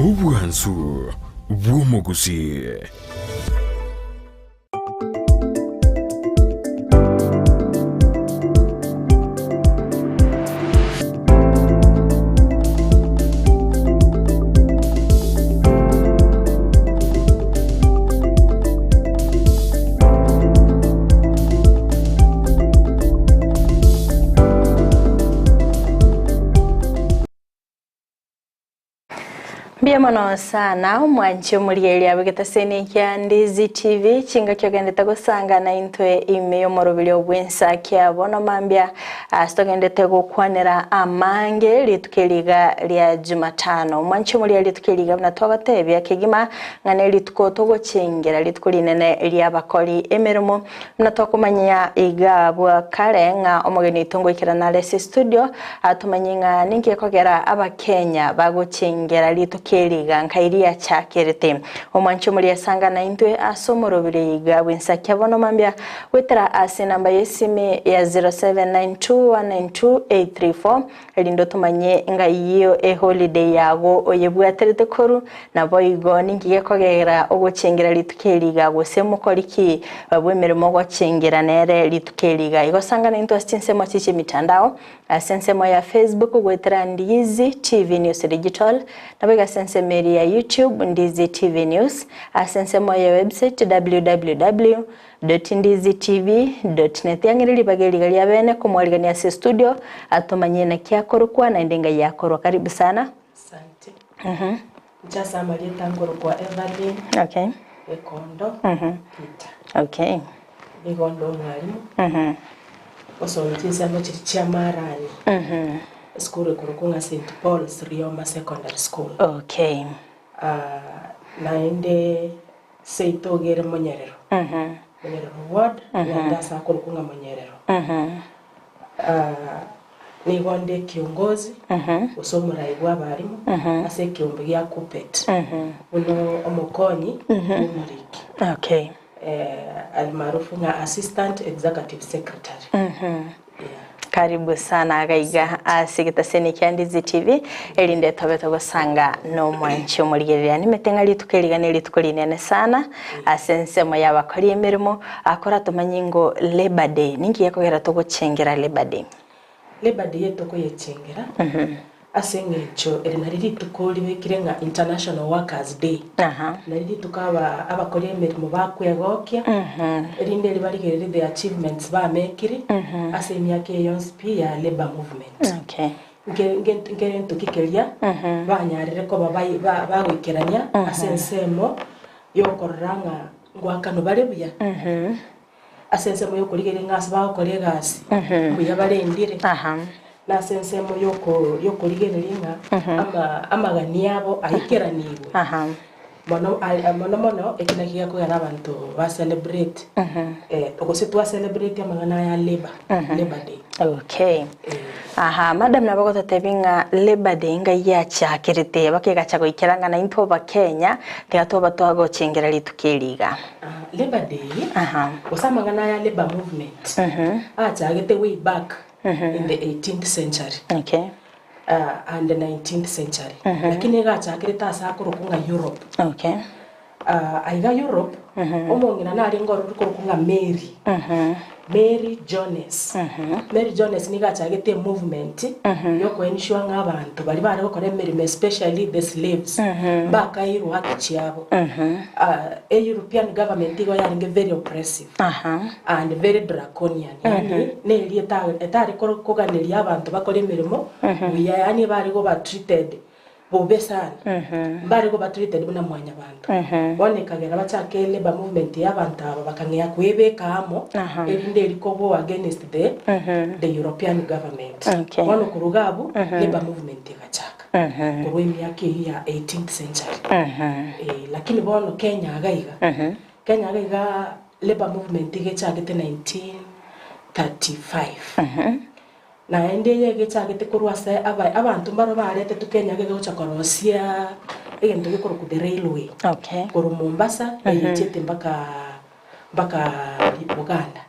Obwansu bw'omogusii. Mbuya mono sana omwanchi omorigereria bw'egetaseni kia Ndizi TV chingaki ogendete gosanga naintwe ime y'omoroberio bw'ensa kia bono mambia ase togendete gokwanera amange rituko eri iga ria Jumatano. Omwanchi omorigereria rituko eri iga buna twagotebia kegima ng'a nerituko togochengera rituko rinene ri'abakori emeremo Buna tokomanyia iga abwo kare ng'a omogeni oito ngoikerana are ase estudio, atomanyie ng'a ninki gekogera Abakenya bagochengera rituko eri iga nkai riachakerete. Omwanchi omoria sanga naintwe ase omorobiri iga bw'ensakia bono mambia goetera ase enamba y'esimi ya 0792192834 Erinde otomanye ng'a eyio eholiday yago oyebwaterete koru, naboigo ninki gekogera ogochengera rituko eri iga, gose mokori ki bw'emeremo ogochengera nere rituko eri iga. Igo sangana intwe ase chinsemo echi chi'emitandao, ase ensemo ya Facebook goetera Ndizi TV News Digital, naboigo ase ensemo eria ya YouTube Ndizi TV News, ase ensemo ya website www. Ndizitv.net Yang'ire ribaga eri iga ria bene komwarigania ase estudio atomanyie naki akorokwa naende ngai akorwa. Karibu sana. Asante. Inche ase amarieta nkorokwa Everlyn Okay. Gekondo Peter. Okay. Nigo nde omwalimu gosomia chinsemo chiria chia Marani, esukuru ekorokwa ng'a St. Paul's Rioma Secondary School. Okay. Naende Seito iga ere monyerero, monyerero ward, naende ase akorokwa ng'a monyerero. Nigo nde ekiongozi gose omorai bw'abarimu ase ekeombe gia Kuppet, buna omokonyi bw'omoriki, Okay. almaarufu ng'a Assistant Executive Secretary. Yeah. Karibu sana iga iga ase egetaseni kia Ndizi TV erinde tobe togosanga nomwanchi omorigereria. Nimete ng'a rituko eri iga nerituko rinene sana ase ensemo y'abakori emeremo akora tomanye ngo Labour Day ninki gekogera togochengera Labour Day? Labour Day etokoyechengera Ase engencho eri nario rituko ribekire ng'a International Workers Day, nario rituko aba abakori emeremo bakwegokia, erinde eri barigererie the achievements bamekire ase emiaka eye yonsi pi ya labour movement. Okay. Nke nke nkento ki keria banyarire koba bai ba bagoikerania ase ensemo yokorora ng'a ngoakanwa bare buya, Ase ensemo y'okorigereria ng'a ase bagokora egasi mbuya barendire, na ase ensemo y'okorigereria ng'a amagani abo aikeranigwe, mono mono mono eki nakio gekogera abanto ba celebrate, gose twa celebrate amang'ana aya a labour, labour day. Okay. Aha, madam nabo ogototebia ng'a Labour Day ngai yachakerete bakegacha goikera ng'a naintwe Abakenya tiga toba twagochengera rituko eri iga. Labour Day gose amang'ana aya Labour Movement achagete way back in the 18th century Okay. and the 19th century lakini iga achakerete ase akorokwa ng'a Europe. Okay. Aiga Europe, omong'ina narenge ororo korokwa ng'a Mary, Mary Jones. Mary Jones nigo achagete emovement yokoensure ng'a abanto baria bare gokora emeremo especially the slaves, mbakairwe haki chiabo. E European government igo yarenge very oppressive and very draconian, yaani neri etare koganeria abanto bakore emeremo buya, yaani bare koba treated bobe sana. Mbare koba treated buna mwanyabanto. Bono ekagera bachake labour movement ya abanto aba bakang'ea kwebeka amo erinde eri ko go against the the European government. Okay. Bono korwa iga abwo labour movement egachaka korwa emiaka eyio ya eighteenth century. Lakini bono Kenya iga iga, Kenya iga iga labour movement iga echagete 1935. Naende eye egechagete korwa ase abanto mbaro baretetwe Kenya gegocha korosia egento gekorokwa the railway Okay. korwa Mombasa eyechiete mpaka mpaka Uganda.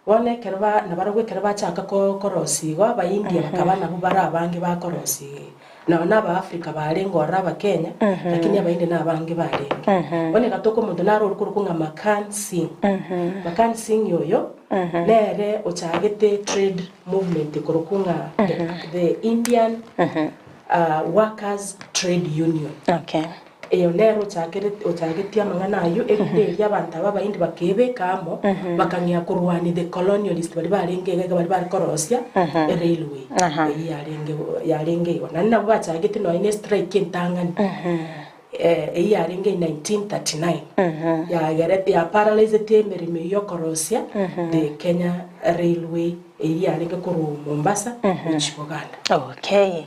Bono ekero ba nabarabwo ekero bachaka ko korosia igo Abaindia bakaba nabwo bare abange bakorosia. Nao na Abaafrika barenge ororo Abakenya, lakini Abaindi nabange barenge. Bono egatoka omonto naro ore korokwa ng'a Makhan Singh. Makhan Singh oyo, nere ochagete trade movement ekorokwa ng'a the Indian Workers Trade Union. Okay. Eyo nere ochakerete ochagetie amang'ana ayio, erinde erio abanto aba Abaindi bakebeka amo, bakang'ea korwania the colonialist baria barenge iga iga baria bare korosia erailway eyio yarenge yarenge igo. Naende nabwo bachagete nonya na estrike entang'ani eyio yarenge in 1939 yagerete yaparalyseti emeremo eyio ya okorosia the Kenya railway Eyio yarenge korwa Mombasa gochia Boganda. Okay.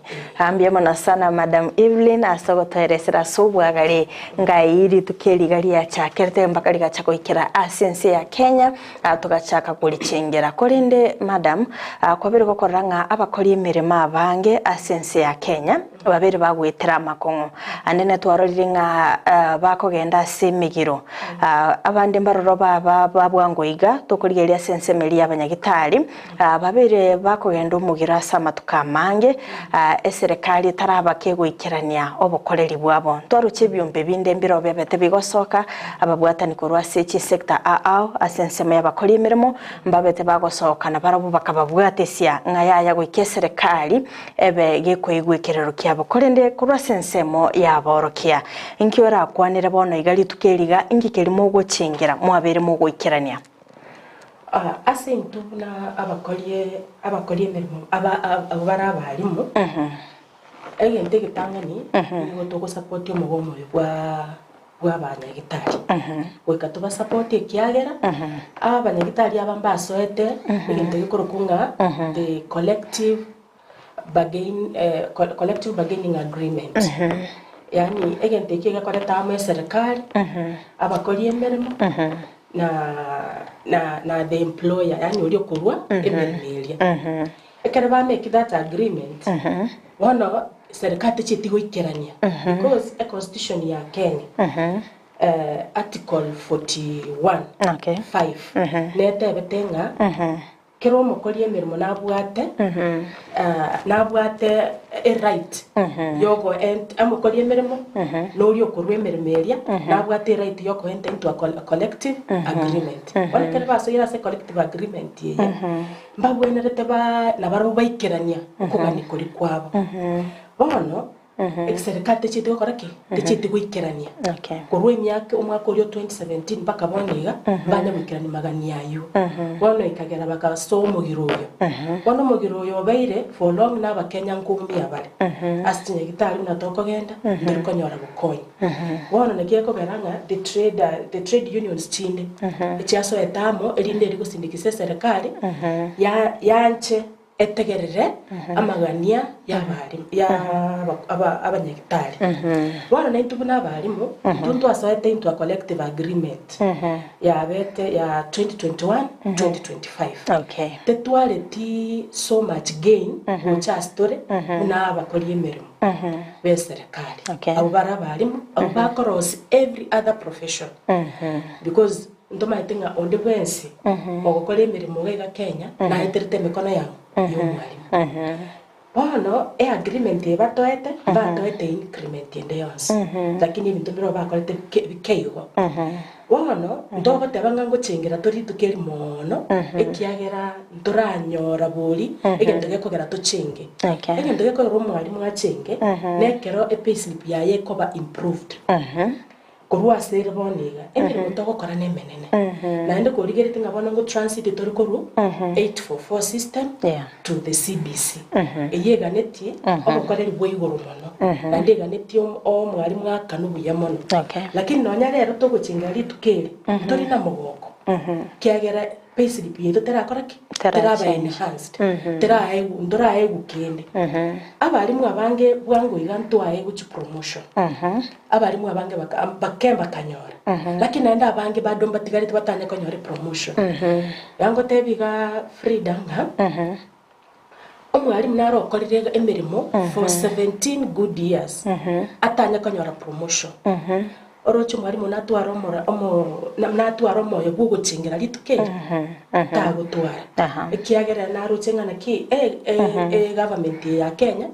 Mbuya mono sana Madam Evelyn ase ogotoeresera ase obwagare ngai rituko eri iga riachakerete mpaka rigacha goikera ase ense ya Kenya ah, togachaka korichengera. Korende madam, ah, kwabere gokorora ng'a abakori emeremo abange ase ense ya Kenya babere bagoetera amakong'u. Ande netwarorire ng'a ah, bakogenda ase emegiro ah, abande mbaroro baba ba bwango iga tokorigereria ase ensemo eria y'abanyagitari ah, babere bakogenda omogiro ase amatuko amange ah, eserekari etarabake goikerania obokoreri bwabo. Ntwaroche ebiombe binde mbiro biabete bigosoka ababwatani korwa ase chisector ao ase ensemo y'abakori emeremo mbabete bagosoka nabarabwo bakababwatesia ng'a yaya goika eserekari Ebe gekoigwa ekerero kiabo, korende korwa ase ensemo y'aborokia. Inki orakwanere bono iga rituko eri iga, inki keria mogochengera, mwabeire mogoikerania? Ase intwe buna abakori abakori emeremo aba abwo bare abalimu, egento egetang'ani nigo togosapotia omogomo oyo bwa bw'abanyagitari. Goika tobasapote ekiagera abanyagitari aba mbasoete egento gekorokwa ng'a the collective bargain collective bargaining agreement. Yaani egento ekio egekoreta amo eserekari, abakori emeremo na na na the employer yaani oria okorwa emeremo eria. Ekero ba make that agreement, bono serikali techieti goikerania because e constitution ya Kenya article 41 5 netebete ng'a kera omokori emeremo nabwate nabwate e right yogo omokori emeremo na oria okorwa emeremo eria nabwate e right yoko enter into a collective agreement. Bono ekero basoire ase collective agreement eye. Mbagwenerete ba nabarabwo baikerania okogania koria kwabo. Bono eserikari techieti gokora ki? Techieti goikerania. Okay. Korwa emiaka omwaka oria o 2017 mpaka bono iga, mbanya goikerania magani ayio. Bono ekagera bagasoa omogiro oyo. Bono omogiro oyo obeire for long na abakenya nkoumia bare. Ase chinyagitari buna tokogenda, ntori konyora bokonyi. Bono naki ekogera ng'a the trade the trade unions chinde echiasoete amo erinde eri gosindikisa eserekari ya yanche etegerere amagania y'abarimu ya aba abanyagitari. Bono naintwe buna abarimu, intwe ntwasoete into a collective agreement yabete ya 2021 2025. Okay. Tetwareti so much gain gocha ase tore buna abakori emeremo. b'eserekari, Okay. abwo bare abalimu, abwo bakorosia every other profession because ntomaete ng'a onde bwensi ogokora emeremo iga iga Kenya naeterete emikono yang'o ya omwalimu. Bono e agreement eye batoete, mbatoete increment ende yonsi, lakini ebinto mbirobio bakorete bike bike igo. Bono ntogoteba ng'a ngochengera tore rituko eri moono, ekiagera ntoranyora bori egento gekogera tochenge. Okay. Egento gekogera omwalimu achenge, nekero epayslip yaye ekoba improved. Korwa ase ere bono iga, emeremo togokora nemenene. Naende korigeretie ng'a bono ngo transit tore korwa 844 system Yeah. to the CBC. Eyio eganetie obokoreri bwa igoro mono, naende eganetie omwalimu akanwe buya mono. Okay. Lakini nonya rero togochengera rituko eri, ntori na mogoko, kiagera payslip yaito terakora ki? Tera Teraba change. enhanced, teraegwa ntoraegwa kende. Abalimu abange bwango iga ntwaegwa chipromotion, abalimu abange baka bake bakanyora, lakini naende abange bado mbatigarete batanya konyora epromotion. Iga ngotebia igaa Frida ng'a, omwalimu nare okorire emeremo for 17 good years, atanye konyora promotion. Oroche omwalimu natware omora omo natware omoyo bw'ogochengera rituko eri? Tagotwara. Ekiagera naroche ng'a naki e- e- egovernment eye ya Kenya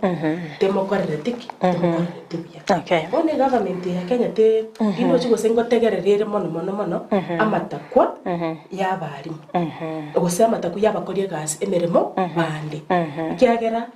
temokorereti ki? Temokorereti buya. Okay. Bono egovernment eye ya Kenya te tindochi gose ngotegerera ere mono mono mono amatakwa ya abalimu, gose amatakwa ya abakori egasi emeremo bande. Ekiagera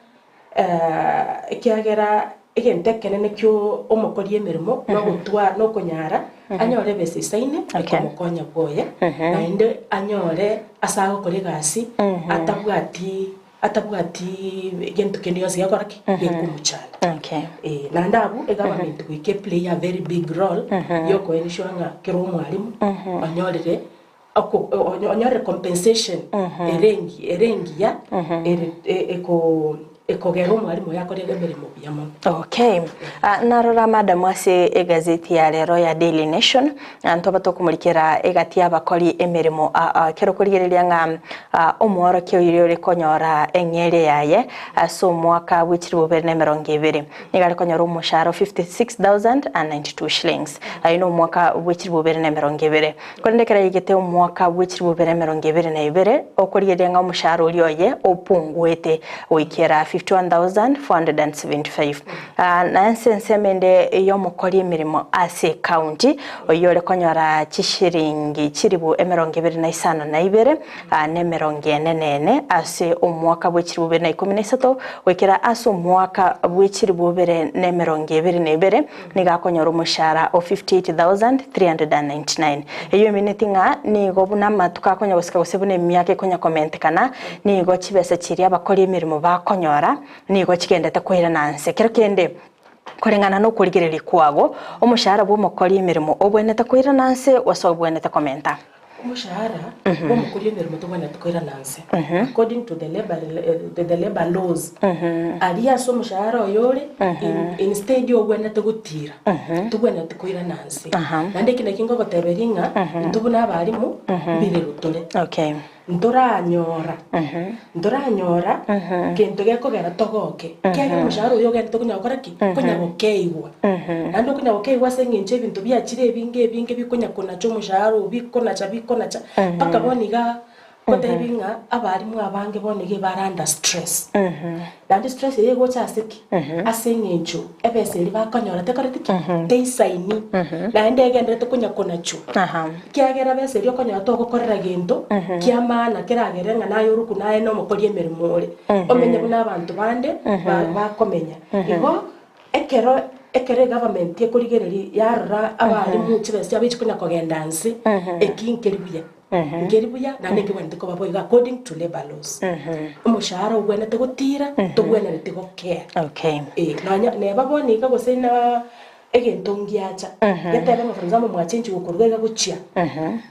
Ekiagera egento ekenene ki'omokori emeremo nogotwa nokonyara anyore ebesa eisaine ekomokonya bwoye, naende anyore ase agokora egasi atabwati atabwati gento kende gionsi gekora ki? Gekomochanda. Okay. Eh, naende abwo egovernment goika eplay a very big role yokoensure ng'a kera omwalimu onyorire Oko onyore compensation ere engi ere engiya ere eko ekogera omwalimu oyo akore emeremo buya mono. Okay. Ah, narora madam ase egazeti ya rero ya Daily Nation ah, ntoba tokomorikera egati y'abakori emeremo ah, ah, kero okorigereria ng'a ah, omworokia oria ore konyora eng'eria yaye ase omwaka bwe chilifu bibere na emerongo ebere Nigo are konyora omoshahara o 56,092 shillings. Ayio nomwaka bwe chilifu bibere na emerongo ebere. Korende ekero yaigete omwaka bwe chilifu bibere na emerongo ebere na ibere, okorigereria ng'a omoshahara oria oye opunguete goikera 51,475. Ah, na ense ensemo ende y'omokori emeremo ase ecounty, oyio ore konyora chishilingi chilifu emerongo ebere na isano na ibere, na emerongo ene na ene ase omwaka bwe chilifu bibere na ikomi na isato, goikera ase omwaka bwe chilifu bibere na emerongo ebere na ebere, nigo akonyora omoshahara o 58,399. Eyio emineti ng'a nigo buna amatuko akonya gosika gose buna emiaka ekonya komentekana, nigo chibesa chiria abakori emeremo bakonyora nigo chigendete koirana nse. Kero kende, koreng'ana nokorigereria kwago, omoshahara bw'omokori emeremo obwenerete koirana nse gose obwenerete komenta? Omoshahara bw'omokori emeremo tobwenereti koirana nse according to the labour the labour laws aria ase omoshahara oyo ore instead ogwenerete gotira tobwenereti koirana nse. Naende eki nakio ngogoteberia ng'a intwe buna abalimu mbirero tore. Okay. Ntoranyora, ntoranyora gento gekogera togoke, ekiagera omoshahara oyio ogenderete konya gokora ki? Konya gokeigwa. Naende okonya gokeigwa ase eng'encho ebinto biachire ebinge ebinge bikonya konacha omoshahara oo bikonacha bikonacha, mpaka bono iga ngotebi ng'a abalimu abange bono iga ebare under stress. Naende stress eye egocha ase ki? Ase eng'encho ebesa eria bakonyora tekoreti ki? Teisaini. Naende egenderete konya konachwa. Ekiagera besa eria okonyora togokorera gento kia maana keragere ng'a naye orokwe naye nomokori emeremo ore. Omenye buna abanto bande bakomenya. Igo ekero ekero egovernment ekorigereria yarora abalimu chibesa chiabo echikonya kogenda nse, eki nkeri buya. Nkeri buya naende nkebwenerete koba boigo according to labour laws. Omoshahara ogwenerete gotira, togwenereti gokea. Okay. Eh, nonya neba bono iga gose na egento ngiacha, getebe ng'a for example mwachenchigwe okoruga iga gochia,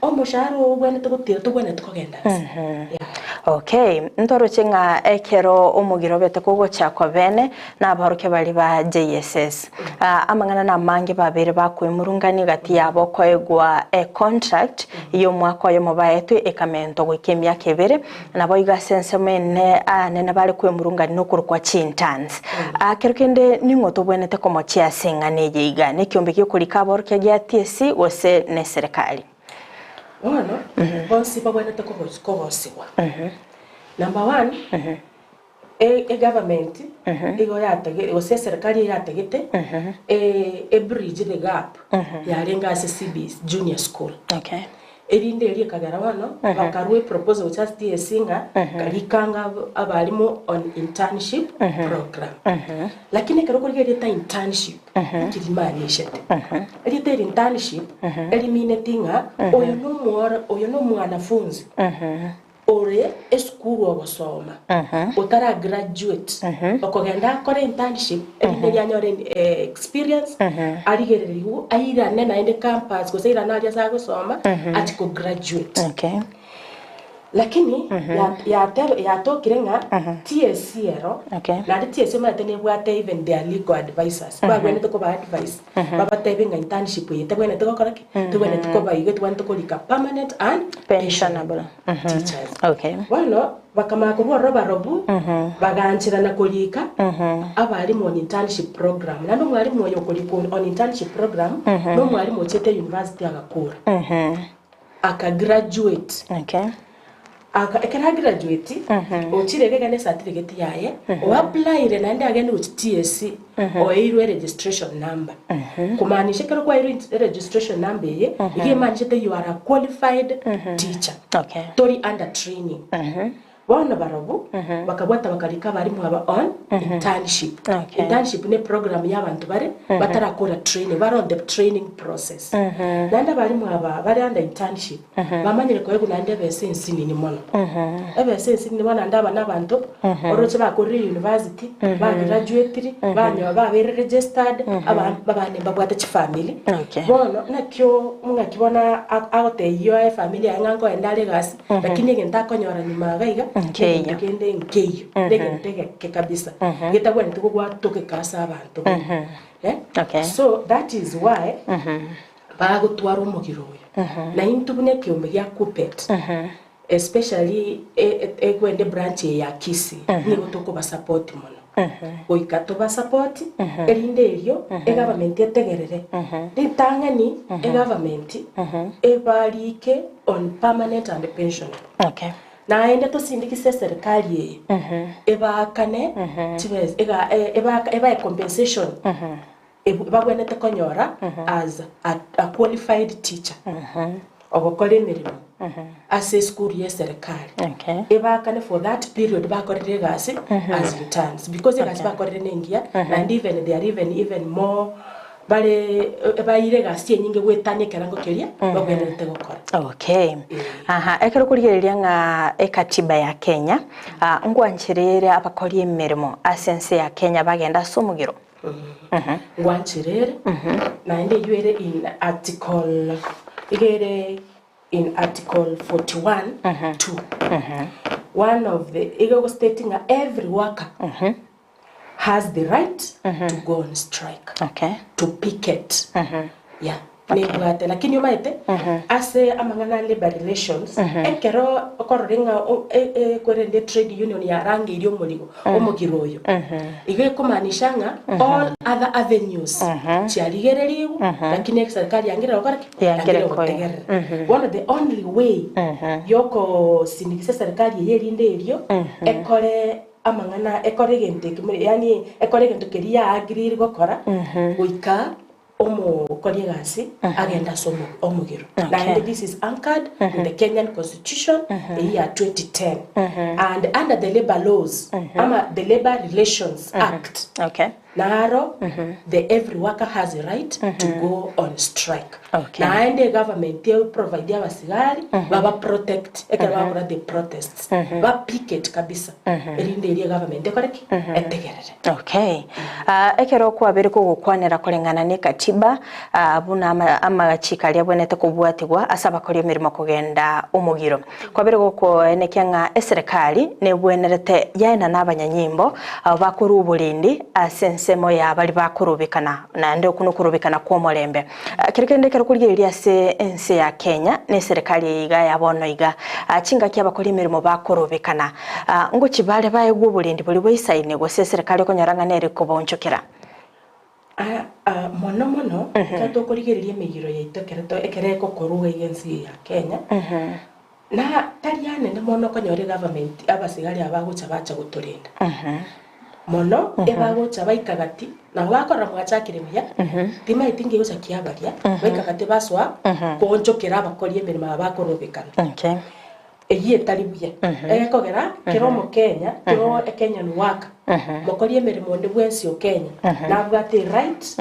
omoshahara oo ogwenerete gotira togwenereti kogenda nse. Yeah. Okay, ntoroche ng'a ekero omogiro obete kogochakwa bene, na abaorokia baria ba JSS. Amang'ana namange babeire bakwemurungania gati yabo koegwa econtract y'omwaka oyomo baetwe ekamentwa goika emiaka ebere, naboigo ase ensemo ene anene bare kwemurungania nokorokwa chinterns. Kero kende ning'o tobwenerete komochia ase eng'ana eye iga? Nekiombe giokorika aborokia gia TSC gose neserekari? Bono bonsi babwenerete kogosigwa. Number one. Egovernment igo yatagete gose eserikari eyatagete e bridge the gap yarenge ase CBC junior school. Okay. Erinde erio ekagera bono bakarua eproposal gochia ase TSC ng'a rikanga abalimu on internship program. Lakini ekero okorigia erieta internship nki rimaanishete? Erieta eri internship erimineti ng'a oyo nomworo oyo nomwanafunzi Ore esukuru ogosoma, otara graduate, okogenda akore internship, erinde erio anyore experience, arigererigwe, airane naende campus gose airane aria ase agosoma, achie ko graduate. Okay. Lakini yatokire ng'a TSC ero, naende TSC omanyete nebwate even their legal advisers, bagwenerete koba advise, babatebie ng'a internship eye tebwenereti gokora ki? Tebwenereti koba iga, etwenerete korika permanent and pensionable teachers. Bono bakamanya korwa ororo barobwo, bagancherana korika abalimu on internship program. Naende omwalimu oyo okorikwa on internship program, na omwalimu ochete university agakora. Aka graduate. Okay. Aka ekero a graduate ochire iga iga ne certificate yaye o applyire naende agende gochia TSC oeirwe registration number. Kumaanisha ekero kwaeirwe registration number eye iga emaanishete you are a qualified teacher. Okay. Tori under training. Bono barobwo bakabwata bakarika abarimu aba on internship. Okay. Internship ne program ya abanto bare batarakora training, bare on the training process. Naende abarimu aba bare under internship bamanyire koegwa naende ebesa ensinini mono. Ebesa ensinini bono naende aba nabanto oroche bakorire university, bagraduatiri, banyoa babeire registered, aba abande mbabwate chifamiri. Okay. Bono nakio ng'aki bono agotebia efamiri yaye ng'a nkoenda are egasi. Lakini egento akonyora nyuma iga iga, Nkeiyo. negento kende nkeiyo, negento egeke kabisa, getabwenereti kogwatokeka ase abanto bobe. Eh? Okay. So that is why bagotwara omogiro oyo. Na intwe buna ekeombe gia Kuppet, especially ekwende branch eye ya Kisii, nigo tokobasupport mono. Goika tobasupport, erinde erio egovernment etegerere. Ritang'ani egovernment ebarike on permanent and pensionable. Okay. Naende tosindikise eserikali eye ebaakane chibesa ega ebaka ebae compensation babwenerete konyora as a qualified teacher ogokora emeremo ase esukuru ya eserikali. Okay. Ebaakane for that period bakorire egasi as interns because egasi bakorire nengiya naende even they are even even more Bare baeire egasi enyinge goetania ekerengo keria bagwenerete gokora. Okay. Aha, ekero okorigereria ng'a ekatiba ya Kenya, ah, ngwancherere abakori emeremo ase ense ya Kenya bagende ase omogiro? Ngwancherere, naende eyio ere in article, iga ere in article 41 2. One of the, iga egostate ng'a every worker has the right to go on strike, Okay. to picket. Yeah, nebwate. Lakini omanyete, ase amang'ana a labour relations, ekero okorora ng'a o- e- e- kwerende trade union yarangeirie omorigo, omogiro oyo, igo ekomaanisha ng'a all other avenues chiarigererigwe, lakini eserikali yangire gokora ki? Yangire Yangire koya. gotegerera. Bono the only way yokosindigisa eserikali eye erinde erio, ekore Amang'ana ekore egento eke more, yaani ekore egento keria yaagiriri gokora, goika omokori egasi agende ase omo omogiro. Okay. Naende this is anchored in the Kenyan constitution eyio ya 2010 and under the labour laws ama the Labour Relations Act. Okay. Naro the every worker has a right to go on strike. Okay. Naende egovernment e provide abasigari baba protect ekero bagokora the protests ba picket kabisa erinde erio egovernment ekore ki? Etegerere. Okay. Ah, ekero kwabeire kogokwanera koreng'ana ne katiba ah, buna ama- amachiko aria abwenerete kobwatigwa ase abakori emeremo kogenda omogiro. Kwabeire gokoenekia ng'a eserekari nebwenerete yaenana abanyanyimbo abwo bakorua oborendi ase ensemo ya baria bakorobekana, naende okwo nokorobekana kw'omorembe. Kero kende ekero korigereria ase ense ya Kenya na eserekari eye iga ya bono iga, chingaki abakori emeremo bakorobekana, ngochia bare baegwe oborendi boria boisaine gose eserekari okonyora ng'a nere ekobaonchokera. Mono mono ekero tokorigereria emegiro yaito ekero to ekero egokorwa iga iga ense eye ya Kenya, na tari anene mono okonyora egovernment abasigari aba bagocha bacha gotorenda. Mono ebagocha baika gati, nabo bakorora mwachakire buya, timaeti nki gocha kiabaria, baika gati basoa koonchokera abakori emeremo aba bakorobekana. Okay. Eyio etari buya. Egekogera kera omokenya, kera e Kenyan worker, mokori emeremo onde bwensi o Kenya, nabwate eright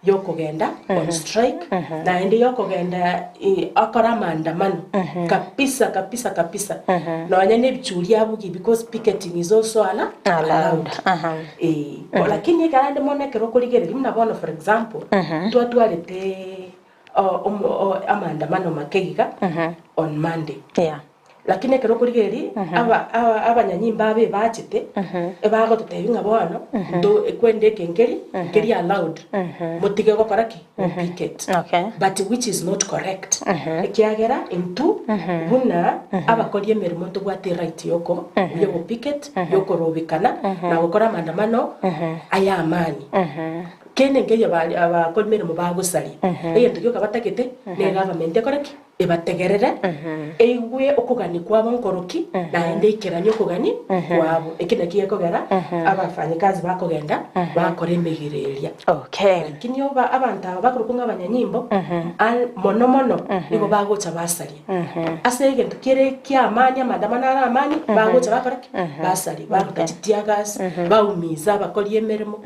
yokogenda on strike, naende yokogenda akore amaandamano kabisa kabisa kabisa. Nonya na ebichuri abugie because picketing is also allowed. Eeh. Lakini ekero ande mono ekero okorigereria buna bono for example, twatwarete amaandamano make iga on Monday. Yeah. Lakini ekero okorigereria aba aba abanyanyimba aba ebachete, ebagototebia ng'a bono nto ekwende eke nkeri, nkeri allowed, motige gokora ki? Gopicket. Okay. But which is not correct. Ekiagera intwe buna abakori emeremo ntobwate eright yoko yogopicket, yokorobekana, na gokora amaandamano aya amani. Kende nkeiyo bari abakori meremo bagosaria, egento gioka batagete, ne egovernment ekore ki? Ebategerere, eigwe okogania kwabo nkoroki, naende eikeranie okogania kwabo. Eki nakio gekogera abafanyikazi bakogenda bakora emegiro eria. Okay. Lakini oba abanto aba bakorokwa ng'a abanyanyimbo, al- mono mono nigo bagocha basaria. Ase egento kere ki'amani, amaandamano are amani, bagocha bakora ki? Basaria, baruta chitear gas, baumiza abakori emeremo,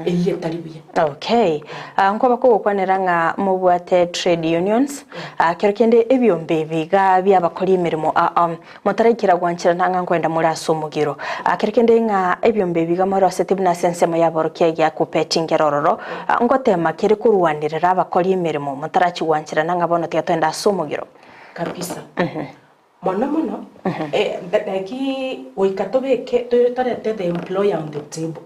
eyio etari buya. Okay. Ah, nkoba kogokwanera ng'a mobwate trade unions, ah, kero kende ebiombe ebi iga biabakori emeremo aa, motaraikera gwancherana ng'a nkoenda more ase omogiro. Ah, kero kende ng'a ebiombe ebi iga moroseti buna ase ensemo y'aborokia egia KUPPET nkere ororo, ah, ngotema kere korwanerera abakori emeremo motarachia gwancherana ng'a bono tiga toende ase omogiro. Kabisa. Mono mono, naki goika tobeke torete the employer on the table.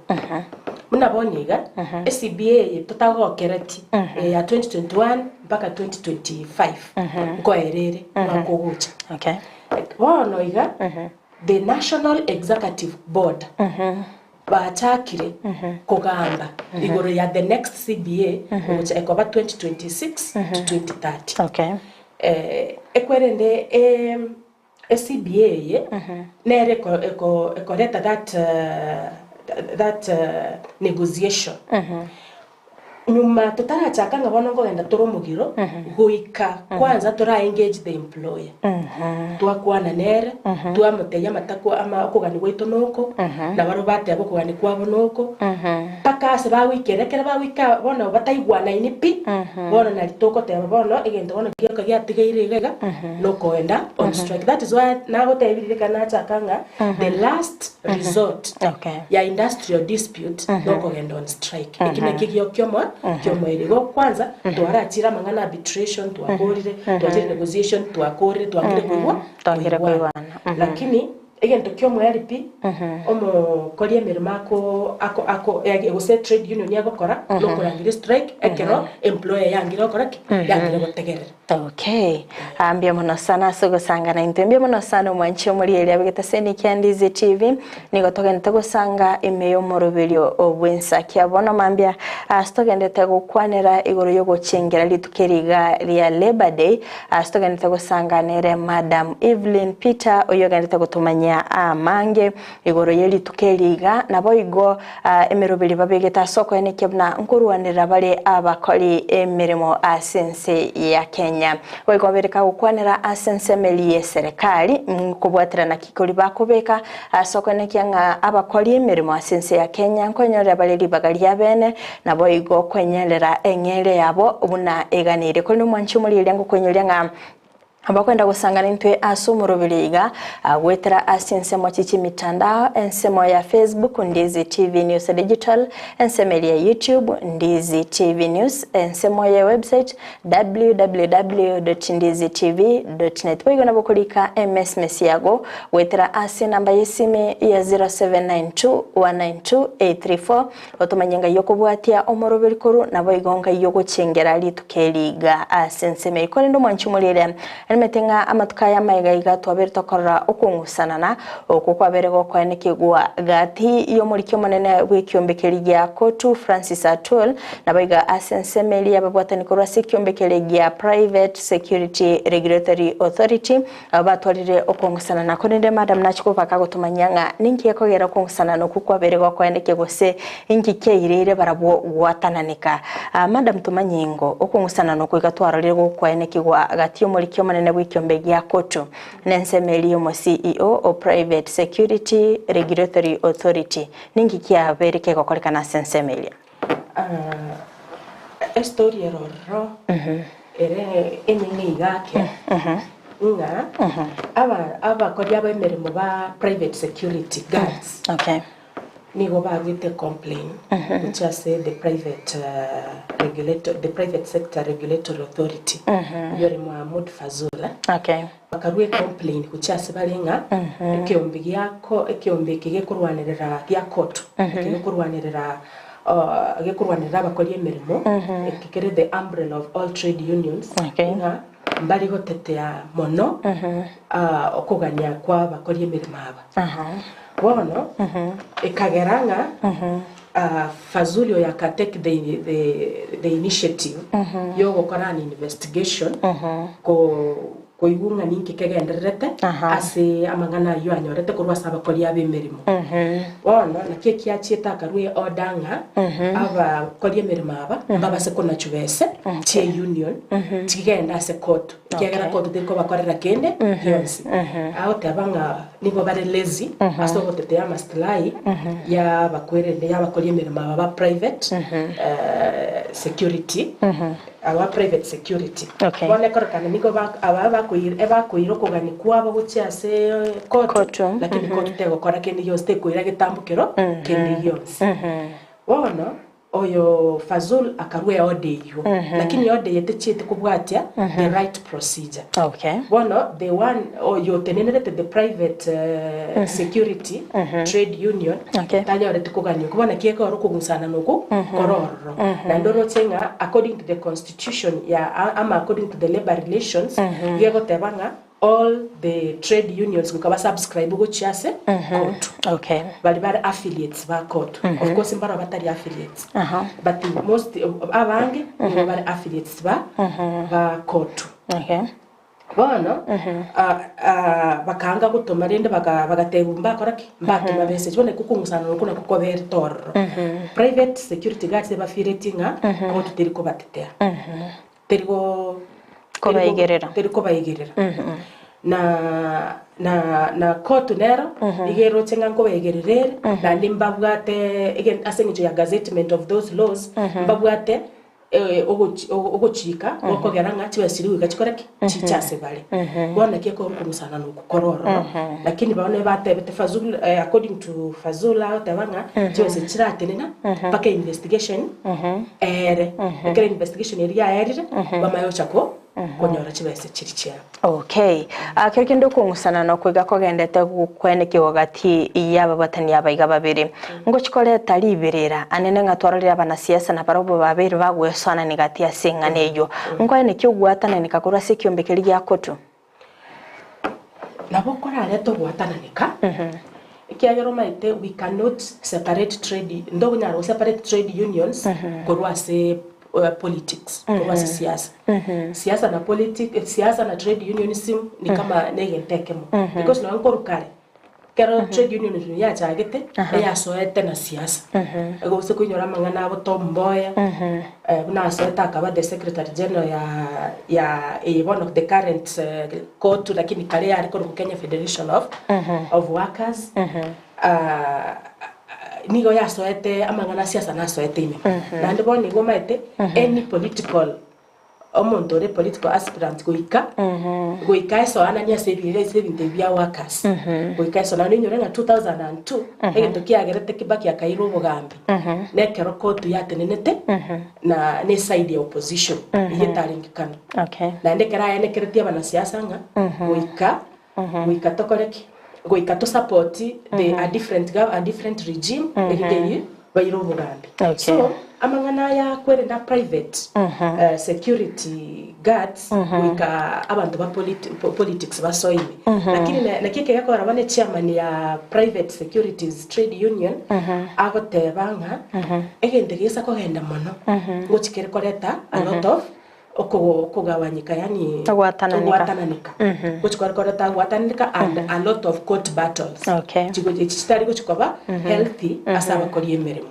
Buna bono iga, eCBA eye totagokereti ya 2021 mpaka 2025 nkoera ere omwaka ogocha. Okay. Bono iga, the National Executive Board bachakire kogamba igoro ya the next CBA ogocha ekoba 2026 to 2030. Okay. Ekwerende eCBA eye nere ekoreta that that negotiation. Nyuma totarachaka ng'a bono nkogenda tore omogiro, goika kwanza tora engage the employer. Twakwana nere, twamotebia amatako ama okogania gwaito noko, na barabwo bateba okogania kwabo noko, mpaka ase bagoikera, ekero bagoika bono bataigwanaini pi, Bono nari togoteba bono egento bono gioka giatigaire iga iga nokogenda on strike. That is why nagotebirie ekero nachaka ng'a the last resort Okay. ya industrial dispute nokogenda on strike. Eki nakio giokia omo kiomoerio. Igo kwanza twarachire amang'ana arbitration twakorire, twachire negotiation twakorire twangire koigwa Twangire koigwana. koigwana. Lakini Egento ki'omoerio pi, omokori emeremo ako ako ako gose trade union egokora, nokorangeria strike ekero employer yangire gokora ki? Yangire gotegerera. Okay. Ah, mbuya mono sana ase ogosangana intwe. Mbuya mono sana omwanchi omorigereria abegete ase Nicky and Dizzy TV. Nigo togendete gosanga ime y'omoroberio bw'ensakia bono mambia ase togendete gokwanera igoro y'ogochengera rituko eri iga ria Labour Day Ase togenderete gosanga nere Madam Evelyn Peter oyio ogenderete gotomanyia amange igoro ye rituko eri iga, naboigo emeroberi babegete ase okoenekia buna nkorwanerera bare abakori emeremo ase ense ya Kenya. Boigo babere kagokwanera ase ensemo eri ye serekari nkobwaterana ki kori bakobeka ase okoenekia ng'a abakori emeremo ase ense ya Kenya nkonyorera bare ribaga riabene Naboigo kwenyerera eng'eria yabo buna eganeire. Korende omwanchi omorieria ngokwenyoria ng'a abakwenda gosangana intwe ase omoroberi iga, goetera ase ensemo chi chimitandao, ensemo ya Facebook Ndizi TV News Digital, ensemo eria ya YouTube Ndizi TV News, ensemo ye website www.ndizitv.net. Boigo nabo okorika emesmesi yago goetera ase enamba y'esimi ya 0792 192 834 Otomanye ngai okobwatia omoroberi korwa, naboigo ngai ogochengera rituko eri iga ase ensemo eye. Korende omwanchi omorere, nimanyete ng'a amatuko aya amaiga iga twabere tokorora okong'usanana okwo kwabere gokoenekigwa gati y'omoriki omonene bw'ekiombe keria gia Kotu Francis Atwol, naboigo ase ensemo eria y'ababwatani korwa ase ekiombe keria gia Private Security Regulatory Authority. Abwo batwarire okong'usanana. Korende Madam nachia kobaka gotomanyia ng'a ninki gekogera okong'usanana okwo kwabeire gokoendekia gose inki kiaireire barabwo gwatananeka. Aa Madam tomanye ingo okong'usanana okwo iga twarorire gokwaenekigwa gati y'omoriki omonene bw'ekiombe gia Kotu nensemo eria y'omo CEO o Private Security Regulatory Authority. Ninki kiabeire kegokorekana ase ensemo eria? Estory ere ororo ere enyeng'e iga ake ng'a aba abakori aba emeremo ba private security guards Okay. Nigo baruete ecomplain gochia ase the private regulator the private sector regulatory authority oyio ore Mohamud Fazul. Okay. Bakarua ecomplain gochia ase bare ng'a ekeombe giako ekeombe eke gekorwanerera gia court eke gekorwanerera gekorwanerera abakori emeremo eke kere the umbrella of all trade unions Okay. ng'a mbari gotetea mono okogania kwa abakori emeremo aba. Bono ekagera ng'a Fazuli oyo aka take the, the, the initiative yogokora an investigation ko koigwa ng'a ninki kegendererete ase amang'ana ayio anyorete korwa ase abakori ab'emeremo. Bono naki ekiachiete akarua eorder ng'a abakori emeremo aba mbabase konachwa bese chie union chigende ase court. Ekiagera Okay. kotu terikobakorera kende gionsi. Agoteba ng'a nigo bare lazy ase ogotetea amaslahi y'abakwerende y'abakori emeremo aba ba private security, aba private security. Okay. Bono ekorekana nigo ba aba bakoira ebakoira okogania kwabo gochia ase kotu, Kotu, lakini kotu tegokora kende gionsi, tekoira getambokero kende gionsi. Bono Oyo Fazul akarua eorder eyio, lakini eorder eye techieti kobwatia the right procedure. Okay. Bono the one oyo otenenerete the private security trade union Okay. tanyoreti kogania okwo. Bono naki ekero okogusana okwo kore ororo. Naende oroche ng'a according to the constitution ya ama according to the labour relations, gegoteba ng'a All the trade unions goika ba subscribe gochia ase COTU. Okay. Baria bare affiliates ba COTU. Of course mbarabwo batari affiliates. Aha. But most abange nigo bare affiliates ba ba COTU. Okay. Bono ah, ah, bakaanga gotoma rende baka bagatebiwa mbakora ki? Mbatoma message. Bono ekio okong'usana okwo nakwo kwaberete ororo. Private security guards ebafireti ng'a COTU teri kobatetea. Teri go Kobaigerera. Teri kobaigerera. Na na na court nero iga eroche ng'a nkobaigerera ere, naende mbabwate ege ase eng'encho ya gazettement of those laws, mbabwate ogochi ogochika gokogera ng'a chibesa chiria goika chikore ki? Chiche ase bare. Bono naki ekero okong'usana na okwo kore ororo, lakini bono ebatebete Fazul according to Fazul agoteba ng'a chibesa echi chiratenena mpaka investigation Eere, ekero investigation eria yaerire, bamanye gocha ko konyora chibesa chiri chiabo. Okay. Ah, kero kende okong'usana nokoiga kogendete gokwenekigwa gati y'ababatani aba iga babere. Ngochi koreta riberera anene ng'a twarorire abanasiasa nabarobwo babeire bagwesoanani gati ase eng'ana eyio. Nkoenekia ogwatananeka korwa ase ekiombe keria gia Kotu. Nabo korarete ogwatananeka, ekiagera omanyete we cannot separate trade, ntokonyara go separate trade unions korwa ase politics, korwa ase siasa. Siasa na politic, siasa na trade unionism ni kama na egento ekemo, because nonye nkorwa kare, ekero trade unionism yachagete, eyasoete na siasa. Gose koinyora amang'ana abo Tom Mboya, buna asoete akaba the secretary general ya ya eye bono the current COTU lakini kare yare korokwa Kenya Federation of of Workers, nigo yasoete amang'ana a siasa nasoete ime. Naende bono nigo omanyete any political Omonto ore political aspirant goika goika esoananie ase ebi ase ebinto ebi bia workers goika esoananie oinyore ng'a 2002 egento kiagerete Kibaki akairwa obogambi na ekero court yatenenete na na eside ya opposition eyio etarenge kanu. Okay. Naende ekero aenekeretie abanasiasa ng'a goika goika tokore ki? Goika to support the a different gov a different regime erinde eri baire obogambi. Okay. So amang'ana aya kwerenda private security guards goika abanto ba politi politics basoime. Lakini na naki ekegekora bono echairman ya private securities trade union agoteba ng'a egento gesa kogenda mono ngochi kere koreta a lot of Okogawanyeka yaani Ogwatananeka. ogwatananeka gochi kore koreta gwatananeka and a lot of court battles Okay. Chigo- echi chitari gochi koba healthy ase abakori emeremo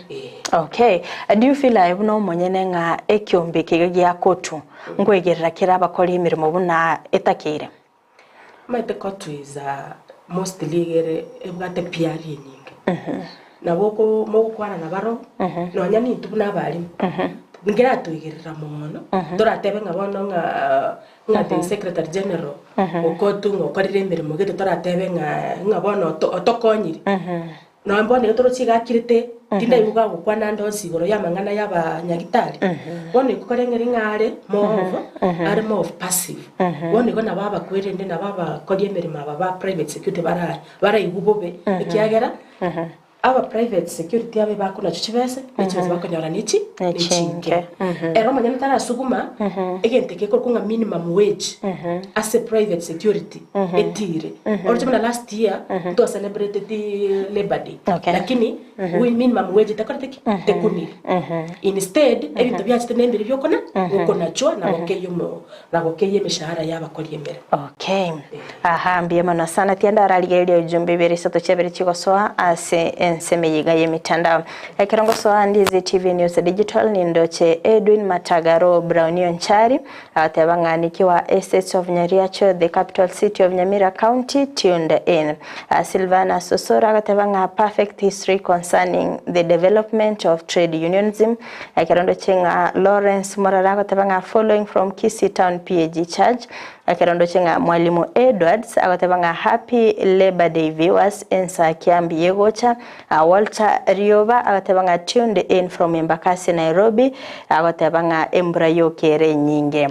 Eh. Okay. Do you feel aye buna omonyene ng'a ekiombe eke iga gia COTU nkoegerera kere abakori emeremo buna etakeire? Omanyete COTU is a mostly iga ere ebwate PR enyinge. Nabo oko mogokwana nabaro, nonya nintwe buna abarimu, nkeratoigerera mono, toratebe ng'a bono ng'a ng'a the secretary general o COTU ng'a okorire emeremo gete toratebe ng'a ng'a bono oto otokonyire. Nonya bono iga toroche iga akirete, tindaigwa gagokwana ande onsi igoro y'amang'ana y'abanyagitari. Bono igo koreng'ani ng'a are more of, are more of passive. Bono igo nabo abakwerende nabo abakori emeremo aba ba private security bara baraigwe bobe, ekiagera aba private security abe bakonachwa chibese, ne chibese bakonyora nechi Nechinke. nechinke. Ere omonyene tarasuguma egento eke gekorokwa ng'a minimum wage ase private security etire. Oroche buna last year ntwa celebrateti labour day lakini minimum wage tekorete ki? Tekunire. Instead ebinto biachete na embiri biokona gokonachwa na gokeyia omo na gokeyia emeshahara ya abakori emeremo. Okay. Aha, mbuya mono sana. Tiga ndararigereria ujumbe ibere isato chiabere chigosoa ase ensemo eye iga y'emitandao. Ekero ngosoa Ndizi TV News Digital nindoche Edwin Matagaro Brownio Nchari Agateba ng'a niki wa Estates of Nyariacho, the capital city of Nyamira County, tuned in. Silvana Sosoro agateba ng'a perfect history concerning the development of trade unionism. Ekero ndoche ng'a Lawrence Morara agoteba ng'a following from Kisii Town PAG Church. Ekero ndoche ng'a Mwalimu Edwards agoteba ng'a happy Labour Day viewers, ensa kiambi yegocha. Walter Rioba agateba ng'a tuned in from Embakasi Nairobi, agoteba ng'a embura yoka ere enyinge.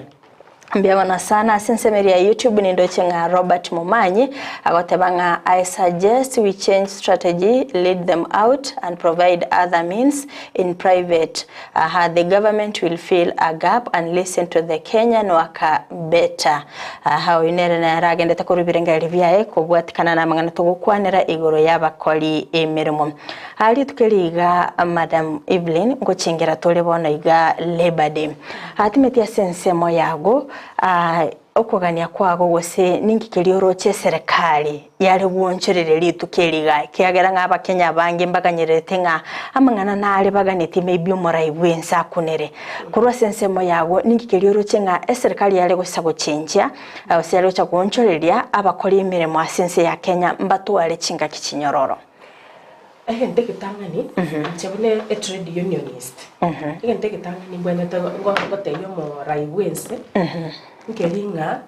Mbuya mono sana ase ensemo eria ya YouTube nindoche ng'a Robert Momanyi agoteba ng'a I suggest we change strategy, lead them out and provide other means in private. Aha the government will fill a gap and listen to the Kenyan worker better. Aha oyo nere naragendete korwa ebirengererio biaye kobwatikana namang'ana togokwanera igoro y'abakori emeremo. Aa rituko eri iga Madam Evelyn ngochengera tore bono iga Labour Day. Atimeti ase ensemo yago aa okogania kwago gose ninki keria oroche eserekari yare gwonchoreria rituko eri iga ekiagera ng'a abakenya abange mbaganyererete ng'a amang'ana nare baganetie maybe omorai bwense akunere. Korwa ase ensemo yago ninki keria oroche ng'a eserekari yare gosa gochenchia gose yare gocha gwonchoreria abakori emeremo ase ense ya Kenya mbatware chingaki chinyororo? Egento egetang'ani, inche buna etrade unionist, egento egetang'ani mbwenerete ngotebia omorai bwense, nkeri ng'a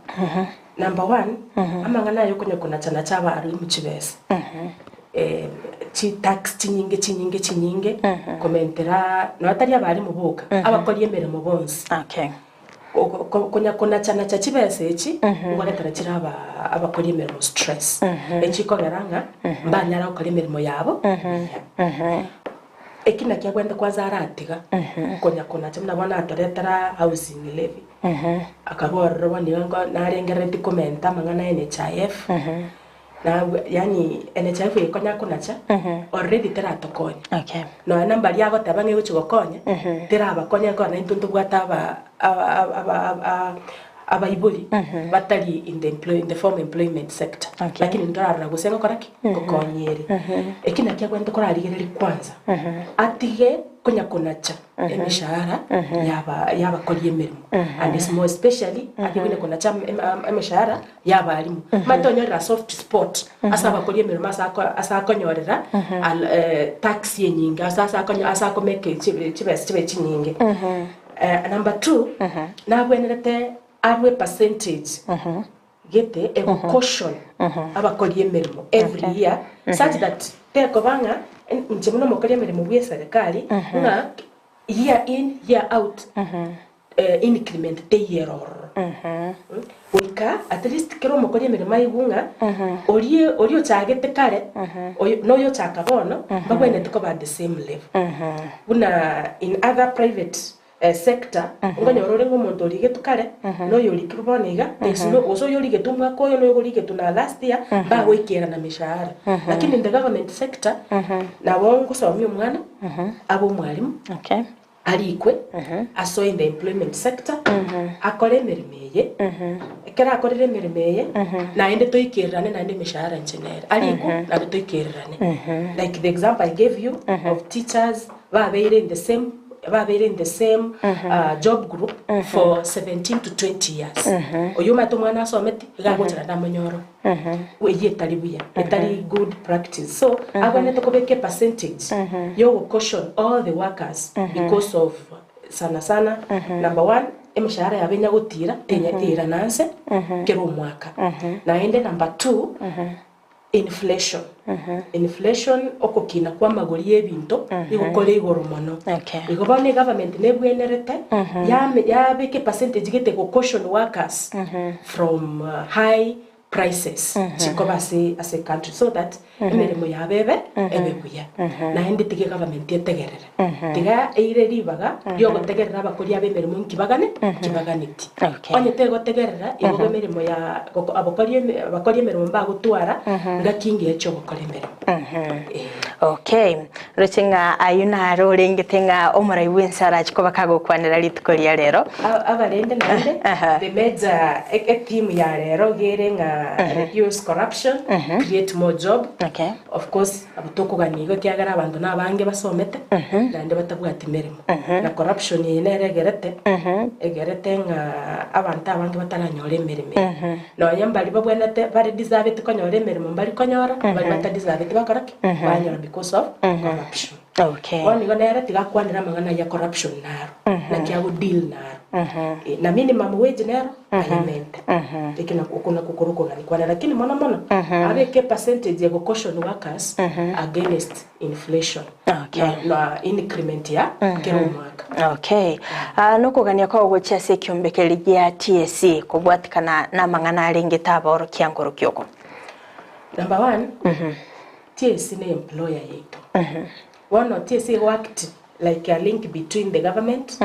number one, amang'ana aya okonya konacha-nacha abarimu chibesa, chitax chinyinge chinyinge chinyinge, komentera nonya tari abarimu boka, abakori emeremo bonsi. Konya konacha-nacha chibesa echi, ngoretera chire abakori emeremo stress, echikogera ng'a mbanyare gokora emeremo yabo buya. Eki nakio abwenerete kwanza aratiga, konya konacha buna bono atoretera housing levy, akarwa ororo bono iga nko narengereretie komenta amang'ana ya NHIF, Nabwo yaani NHIF eye konya konacha already teratokonya. Okay. Nonya na mbaria agoteba ng'a egochi gokonya, terabakonya ekero naintwe ntobwate aba aba aba aba abaibori batari in the employ in the formal employment sector. Okay. Lakini ntorarora gose ngokora ki? Ngokonya ere. Eki nakio abwenerete korarigereria kwanza, atige konya konacha emeshahara yaba yabakori emeremo and is more especially atige konya konacha emeshahara y'abalimu. Omanyete onyorera soft spot ase abakori emeremo ase ako ase akonyorera al tax enyinge ase ase akonyo ase akomake chi chibesa chibe chinyinge. Number two, nabwenerete arwe percentage gete ego caution abakori emeremo every year such that tekoba ng'a inche buna omokori emeremo bwa eserekari ng'a year in year out Increment teiyo ere ororo. Goika at least kera omokori emeremo aigwe ng'a oria oria ochagete kare oyo na oyo ochaka bono mbabwenerete koba at the same level. Buna in other private sector nkonyora ore ng'a omonto origetwe kare na oyo orikirwe bono iga there is no gose oyo origetwe omwaka oyo na oyo origetwe na last year mbagoikerana mishahara. Lakini in the government sector nabo ngosomia omwana abe omwalimu. Okay. Arikwe asoe in the employment sector, akore emeremo eye, ekero akorire emeremo eye, naende toikererane naende emeshahara inche nere. Arikwe naende toikererane. Like the example I gave you of teachers babeire in the same babeire in the same job group for 17 to 20 years. Oyio omanyete omwana asometi, iga agocha naende amonyore oo. Eyio etari buya, etari good practice. So, abwenerete kobeka epercentage yogo caution all the workers because of sana sana number one, emeshahara yabo enya gotira tenya teirana nse kera omwaka. Naende number two, Inflation, Inflation, okokina kw'amagori y'ebinto nigo kore igoro mono. Okay. Igo bono egovernment nebwenerete yame yabeka epercentage gete go caution workers from high prices chikoba ase ase ecountry so that emeremo yabo ebe ebe buya. Naende tiga egovernment etegerere. Tiga eire ribaga riogotegerera abakori ab'emeremo nki bagane nki baganeti. Okay. Onye tegotegerera igo emeremo ya goko abakori eme abakori emeremo mbagotwara ngaki engiya chi'ogokora emeremo. Eh. Okay, roche ng'a ayio naro orengete ng'a omorai bw'ense arache koba kagokwanera rituko ria rero. A- Abarende naende Aha. the major e- etheme ya rero iga ere ng'a reduce corruption, create more job. Okay. Of course Abwo tokogania igo ekiagera abanto nabange basomete, naende batabwati meremo. Na corruption eye nere egerete, egerete ng'a abanto abange bataranyora emeremo eye. Nonya mbaria babwenerete bare deserveti konyora emeremo mbari konyora, baria batadeserveti bakora ki? Banyora because of corruption. Okay. Bono igo nere tiga akwanere amang'ana ayia corruption naro, naki ago deal naro. Na minimum wage nero, ayemente. Eke nakwo oko nakwo kore okogania kwane. Lakini mono mono, abeke epercentage ya go caution workers against inflation Okay. na, na increment ya kera omwaka. Okay. Ah, nokogania kwao gochia ase ekiombekeri gia TSC kobwatikana namang'ana arengete abaorokia nkorokia oko. Number one, TSC ne employer yaito. Bono TSC ego act like a link between the government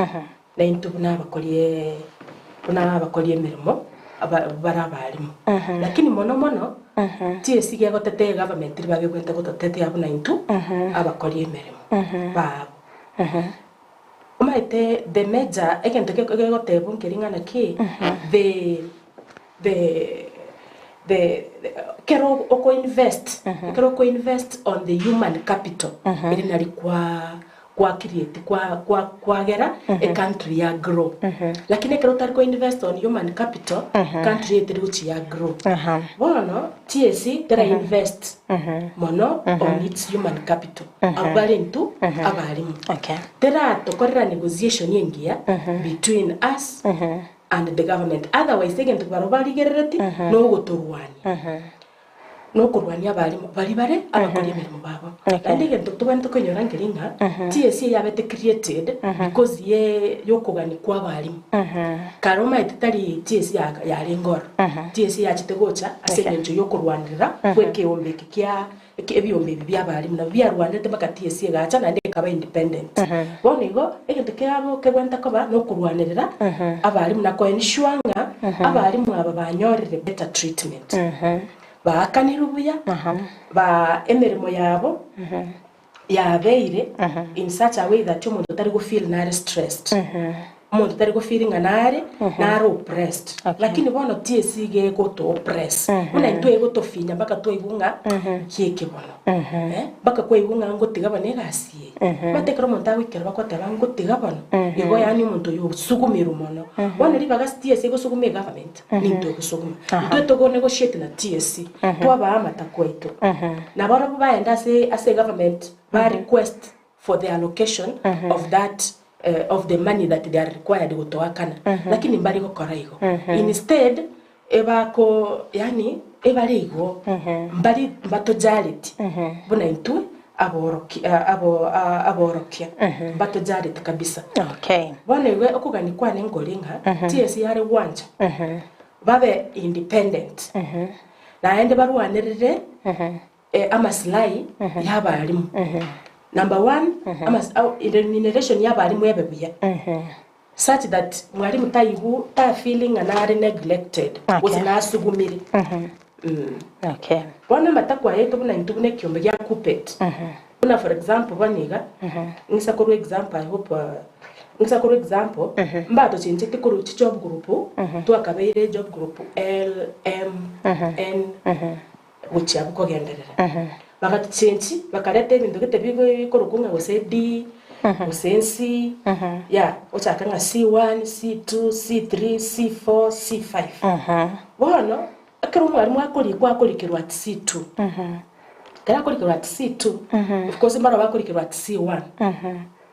Na intwe buna abakori buna abakori emeremo aba bare abalimu. Lakini mono mono TSC gegotetea egovernment riria bagebwate gototetea buna intwe abakori emeremo babo. Omanyete the major egento gegotebwa nkeri ng'a naki the the the ekero oko invest ekero oko invest on the human capital eri nari kwa kwa create kwa kwa kwagera ecountry ya grow lakini ekero otari ko invest on human capital country eye teri gochia ya grow bono TSC tera invest mono on its human capital abwo bare intwe abalimu Okay. teratokorera negotiation engiya between us and the government otherwise egento barobwo barigerereti nogotorwania nokorwania abalimu baria bare abakori emeremo babo. Naende egento tobwenerete koinyora nkeri ng'a TSC eyabete created because ye yokogania kwa abalimu. Kare omanyete tari TSC ya yarenge ororo. TSC yachete gocha ase eng'encho yokorwanerera kwa ekeombe eke kia eke ebiombe ebi bia abalimu nabio biarwanerete mpaka TSC egacha naende ekaba independent. Bono igo egento kiabo kebwenerete koba nokorwanerera abalimu na ko ensure ng'a abalimu aba banyorire better treatment. Baakanirwe buya, ba emeremo yabo yabeire in such a way that omonto tari go feel nare stressed. Omonto tari go feel ng'a nare nare oppressed. Lakini bono TSC iga egoto oppress. Buna intwe egotofinya mpaka twaigwa ng'a nki eke bono. Mpaka kwaigwa ng'a ngotiga bono egasi eye. Omanyete ekero omonto agoikera bagoteba ngotiga bono, igo yaani omonto oyo osugumirwe mono. Bono ribaga ase TSC egosuguma egovernment, Nintwe egosuguma. Intwe togo negotiate na TSC, twabaa amatakwa aito. Nabarobwo baende ase ase egovernment ba request for the allocation of that of the money that they are required gotoakana. Lakini mbari gokora igo. Instead, ebako yaani ebare igo, mbari mbatojareti buna intwe aboroki abo aborokia, mbatojareti kabisa. Okay. Bono igo okogania kwane nkori ng'a TSC yare gwancha babe independent naende barwanerere amaslahi ya abalimu. Number one, amas remuneration ya abalimu ebe buya such that mwalimu taigu ta feel ng'a nare neglected gose nasugumire. Okay. Bono amatakwa ayaito buna intwe buna ekiombe gia Kuppet, buna for example bono iga, ng'isa korwa example I hope ng'isa korwa example, mbatochenchetie korwa chijob group, twakabeire job group L, M, N, gochia abwo kogenderera. Bagatochenchi, bakareta ebinto gete bikorokwa ng'a gose D, gose C, yeah, ochake ng'a C1, C2, C3, C4, C5. Bono, ekero omwalimu akorikwa akorikerwa at C2, ekero akorikerwa at C2, of course mbaro bakorikerwa at C1,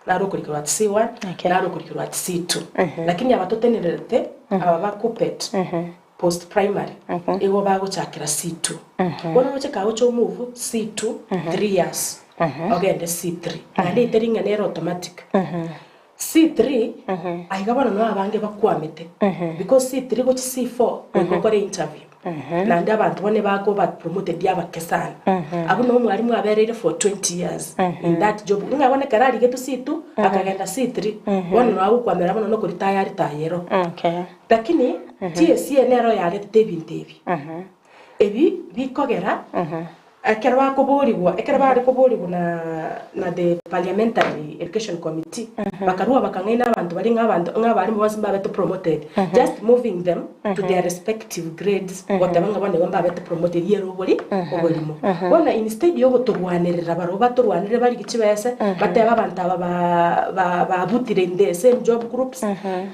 naro okorikerwa at C1, Okay. naro okorikerwa at C2. Lakini aba totenererete, aba ba Kuppet. Post primary igo bagochakera C2. Bono oroche kagocha omove C2 3 years ogende C3 naende eteri ng'a nere automatic. C3 aiga bono noo abange bakwamete because C3 gochia C4 goika okore interview naende abanto bono ebakoba promoted abake sana. Abwo noo omwalimu abereire for 20 years in that job ng'a bono ekero arigetwe C2 akagenda C3 bono noo agokwamera bono nokoritaya aritaya ero. Lakini TSC nero yaretete ebinto ebi. Ebi bikogera ekero bakoborigwa, ekero bare koborigwa na na the parliamentary education committee, bakarua bakang'aina abanto baria ng'a abanto ng'a abalimu bonsi mbabete promoted, just moving them to their respective grades, goteba ng'a bono igo mbabete promoted ere obori oborimo. Bono instead ya ogotorwanerera barobwo batorwanerere barigie chibese, batebe abanto aba ba ba babutire in the same job groups,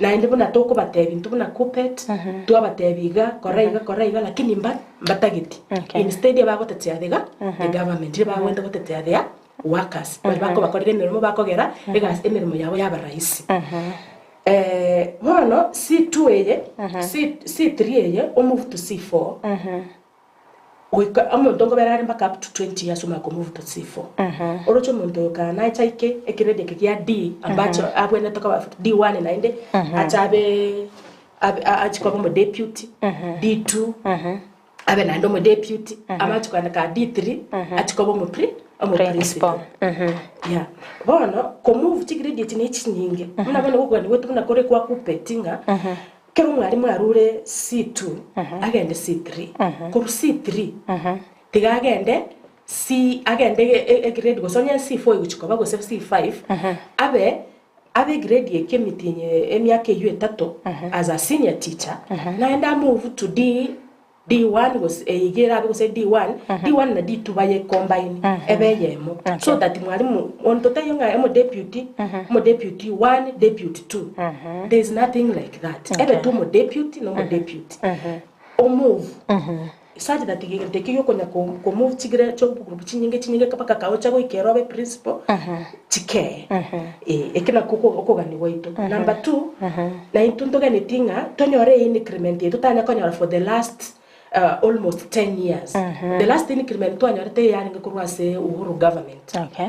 Naende buna tokobatebia intwe buna Kuppet, twabatebia iga, kora iga, kora iga, lakini mba mbatageti. Okay. Instead ebagotetea the ga the government, riria bagwente gotetea their workers, baria bakobakorera emeremo bakogera egasi emeremo yabo yaba rahisi. Bono C2 eye, C C3 eye, omove to C4, Goika omonto nkobera are mpaka up to 20 years omanye komove to C4. Oroche omonto oyo kaa nache aike egrade eke gia D ambache abwenerete koba D1 naende ache abe abe ache koba omodeputy D2 abe naende omodeputy amache kogenda kaa D3 ache koba omopri omoprincipal. Yeah. Bono komove chigrade echi ne chinyinge buna bono gokogenda gwetu buna kore kwa kuppet ng'a Ekero omwalimu arure C2 agende C3, korwa C3 tiga agende C agende egrade gose onye C4 egochia koba gose C5, abe abe egrade eke emitinyi emiaka eywo etato as a senior teacher, naende a move to D D1 gose eye iga erabe gose D1, D1 na D2 baye combine ebe eyemo so that mwalimu onto taiyo ng'a omodeputy, omodeputy one, deputy two, there is nothing like that. Ebe tu omodeputy na omodeputy, omove such that egento ekio giokonya ko komove chigre chobogroup chinyinge chinyinge mpaka kagocha goika ere obe principal, chikee. Eh, eke nakwo oko okogania gwaito. Number two, naintwe ntoganeti ng'a tonyore eincrement eye totanya konyora for the last almost 10 years. The last increment twanyorete eyarenge korwa ase Uhuru government. Okay.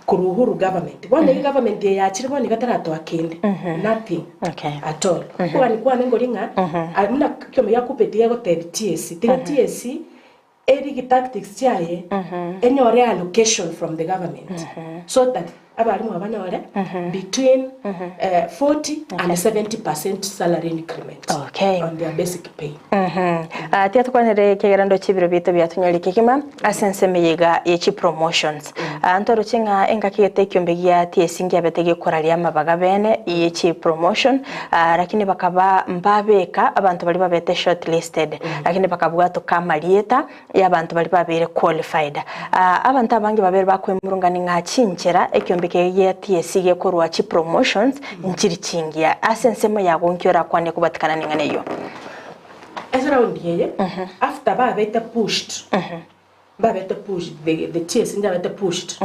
Korwa Uhuru government. Bono eye government eye yachire bono iga taratoa kende. Nothing. Okay. At all. Okogania kwane nkori ng'a, buna ekiombe gia Kuppet gegotebia TSC, tiga TSC Erigi tactics chiaye enyore allocation from the government so that abalimu abanyore between 40 and 70% salary increment Okay. on their basic pay. Ah, tiga tokwanere ekiagera ndoche ebiro biaito biatonyorire kegima ase ensemo eye iga ye chipromotions. Ah, ntoroche ng'a engaki gete ekiombe gia TSC ngiabete gekoraria amabaga bene ye chipromotion ah, lakini bakaba mbabeka abanto baria babete shortlisted lakini bakabwatoka amarieta y'abanto baria babeire qualified. Ah, abanto abange babere bakoemurungania ng'a chinchera ekiombe keria gia TSC gekorwa chipromotions nchiri chingiya. Ase ensemo yago nki orakwane kobatikana neng'ana eyio? Ase round eye after babete pushed Mbabete pushed, the, the TSC njabete pushed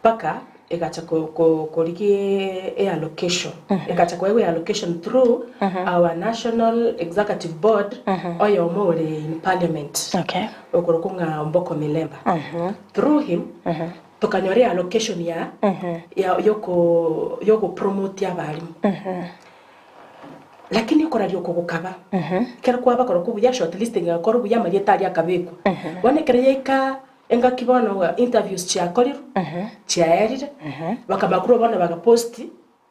mpaka egacha ko, ko, korigia e allocation egacha koegwa e allocation through our national executive board oyomo ore in parliament Okay. okorokwa ng'a Omboko Milemba through him tokanyora e allocation ya, ya yoko yogopromote abalimu Lakini okoraria oko gokaba, ekero kwaba korokwo buya, shortlisting egakorwa buya, amarieta aria akabekwa. Bono ekero yaika engaki bono interviews chiakorirwe, chiaerire, bakamanya korwa bono bagapost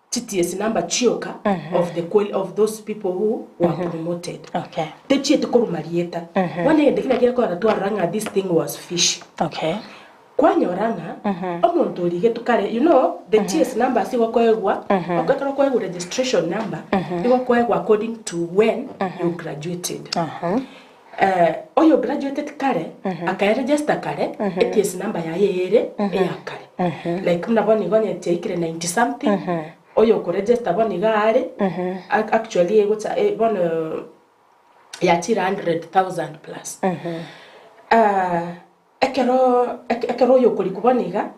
chi TS number chioka of the quali of those people who were promoted. Okay. Techieti korwa marieta. Bono egento ekio nakio gekogera twarora ng'a this thing was fishy. Okay. Kwanyora ng'a omonto origetwe kare, you know the TS numbers igo okoegwa, ekero okoegwa registration number, igo okoegwa according to when you graduated. Oyo graduated kare, akaeregister kare, eTS number yaye ere eya kare. Like buna bono igo onye chiaikire 90 something, oyo okoregister bono iga are, actually egocha bono yachire 100,000 plus. Ekero ekero oyokorikwa bono iga,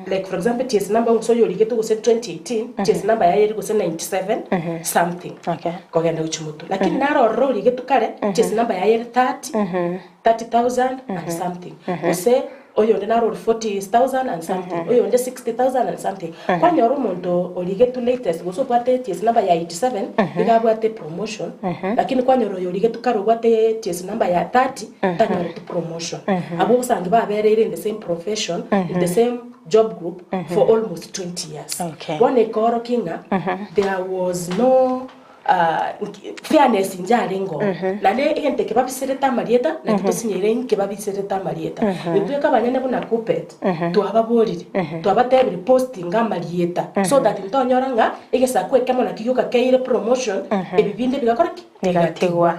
like for example TS number gose oyorigetwe gose 2018, TS number yaye ere gose 97 something, Okay. kogenda gochia motwe. Lakini naro ororo origetwe kare, TS number yaye ere 30, 30,000 and something. Gose oyonde naro ore 40,000 and something, oyonde 60,000 and something. Kwanyora omonto origetwe latest gose obwate TS number ya 87, iga abwate promotion, lakini kwanyora oyo origetwe kare obwate TS number ya 30, tanyoreti promotion. Abwo obosangi babereire in the same profession, in the same job group for almost 20 years. Okay. Bono ekaorokia ng'a there was no ah, nki- fairness inche arenge oo. Naende egento eke babiserete amarieta, naki tosinyeire inki babiserete amarieta. Intwe abanyene buna Kuppet, twababorire, twabatebire posting amarieta so that ntonyora ng'a egesaku ekemo naki gioka keire promotion, ebi binde bigakora ki? Bigatigwa.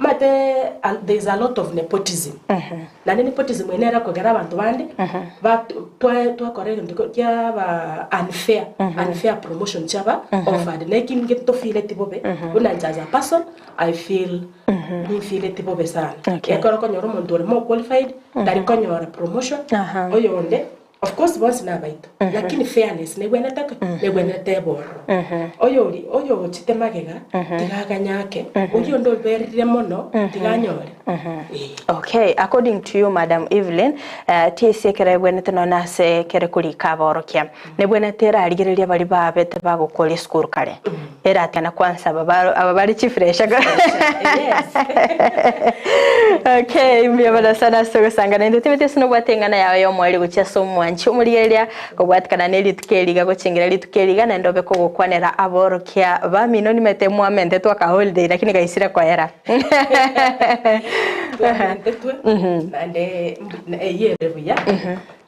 Omanyete there is a lot of nepotism. Naende nepotism eye nere ekogera abanto bande twakora egento kiaba unfair, unfair promotion chiaba offered. Na eki ninki tofeeleti bobe, buna inche as a person, I feel ninfeeleti bobe sana. Ekero okonyora omonto ore more qualified, tari konyora promotion, oyonde Of course bonsi nabaito, lakini fairness negwenerete ki? Negwenerete ebe ororo. Oyori oyogochete magega tiga aganyake, oyio onde oberire mono tiga anyore. Eh. Okay, according to you Madam Evelyn, eh, TSC ekero ebwenerete nonye ase ekere korika aborokia, nebwenerete erarigereria baria babete bagokora esukuru kare, eratigana kwanza aba ba aba bare chifresha Yes. Okay, mbuya mono sana ase ogosanga naintwe. Timothy ase nobwate eng'ana yao y'omoerio gochia ase omwanchi omorigereria kobwatikana ne rituko eri iga gochengera rituko eri iga naende obe kogokwanera aborokia bamino nimete mwamentetwe aka holiday lakini gaisire koera. Twamentetwe naende eyio ere buya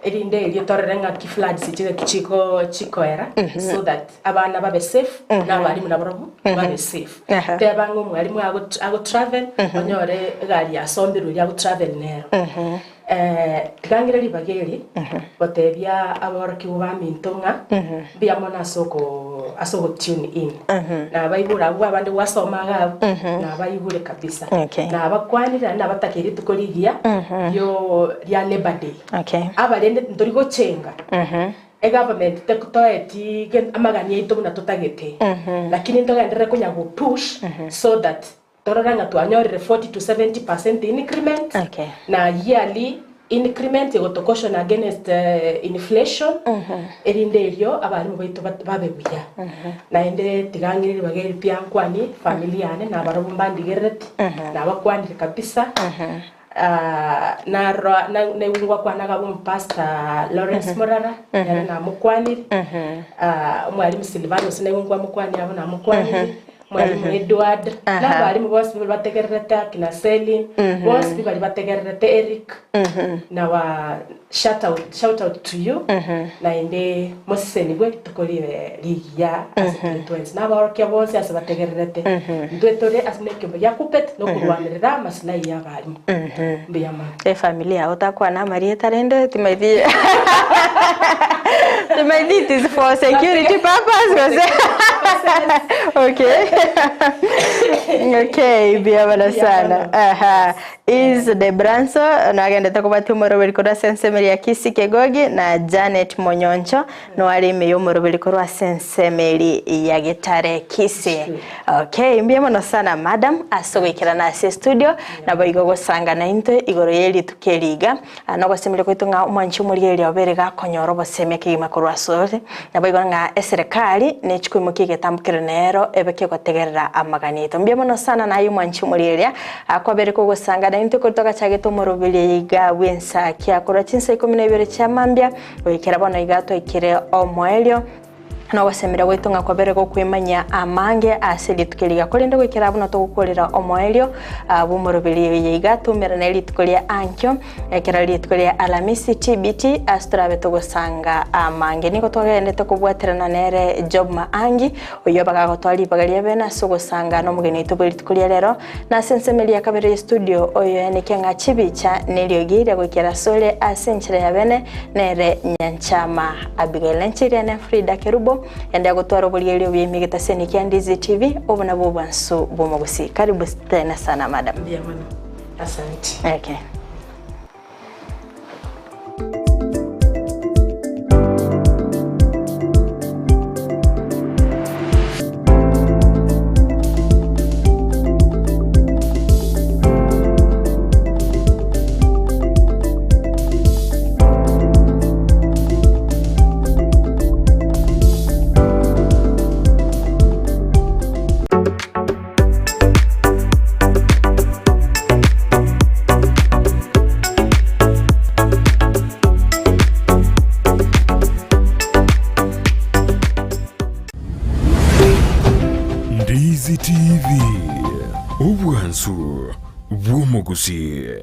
erinde erio torore ng'aki floods chigaki chiko chikoera so that Abana babe safe, na abalimu nabarobwo babe safe. Teba ng'a omwalimu ago ago travel, onyore egari yasombirwe eria ago travel nero. Tiga ng'ire ribaga eri, gotebia aborokigwa baminto ng'a mbuya mono ase oko ase ogo tune in. Nabaigure abwo abande gwasoma iga abwo, nabaigure kabisa. Okay. Nabakwanire naende nabatakeire rituko rigiya rio ria Labour Day. Okay. Abarende ntori gochenga. Egovernment tekotoeti amagani aito buna totagete, lakini ntogenderere konya go push so that torore ng'a twanyorire 40 to 70 percent increment Okay. na yearly increment egotocaution against inflation erinde erio abalimu baito babe buya. Naende tiga ng'ire ribaga eri pi ankwani familia yane nabarobwo mbandigerereti, nabakwanire kabisa. Narora naigwa ngwakwanaga abwo Pastor Lawrence Morara, nere namokwanire, Omwalimu Silvanus naigwa nkwamokwania abwo namokwanire, Mwalimu Edward, na abalimu bonsi baria bategererete akina Celine, bonsi pi baria bategererete Eric, nawa shout out, shout out to you, naende mosesenigwe rituko ribe rigiya ase tore twensi, na abaorokia bonsi ase bategererete, intwe tore ase nekiombe gia Kuppet nokorwanerera amaslahi ya abalimu. Mbuya mono. Efamiri yao takwana amarieta rende timaeti timaeti it is for security purpose gose okay okay mbuya mono sana aha. Is de Branso nagendete kobatia omoroberi korwa ase ensemo eria Kisii Kegogi na Janet Monyoncho no are ime y'omoroberi korwa ase ensemo eri ya Getare Kisii. Okay, mbuya mono sana madam ase ogoikerana ase estudio naboigo gosanga naintwe igoro ye rituko eri iga. Nogosemeria gwaito ng'a omwanchi omorigereria obe gakonyora obosemia kegima korwa asore, naboigo ng'a eserekari nechi koimokia egetambo kere nero ebe kegotegerera amagani aito. Mbuya mono sana naye omwanchi omorigereria, akwabere kogosanga naintwe korwa twagachagete omoroberio iga bw'ensakia korwa chinsa ikomi na ibere chia mambia goikera bono iga twaikire omoerio. Nogosemeria gwaito ng'a kwabere gokwemanyia amange ase rituko eri iga. Korende goikera abwo natogokorera omoerio bw'omoroberi oye iga, toumerane rituko ria ankio, ekero rituko ria Alamisi, TBT, ase torabe togosanga amange. Nigo twagenderete kobwaterana nere Job Maangi, oyio bagagotoa ribaga ria bene ase ogosanga nomogeni oito bwe rituko ria rero, na ase ensemo eria ya kabere y'estudio, oyoyaneke ng'a chibicha neriogi ria goikera asore ase enchera ya bene, nere Nyanchama Abigail. Nenche Iriane Frida Kerubo, ende agotwara oborierio obuya ime egetaseni kia Ndizi TV, obo nabwo obwansu bw'omogusii. Karibu tena sana madam. Mbuya mono. Asante. Okay. Obwansu bw'omogusii.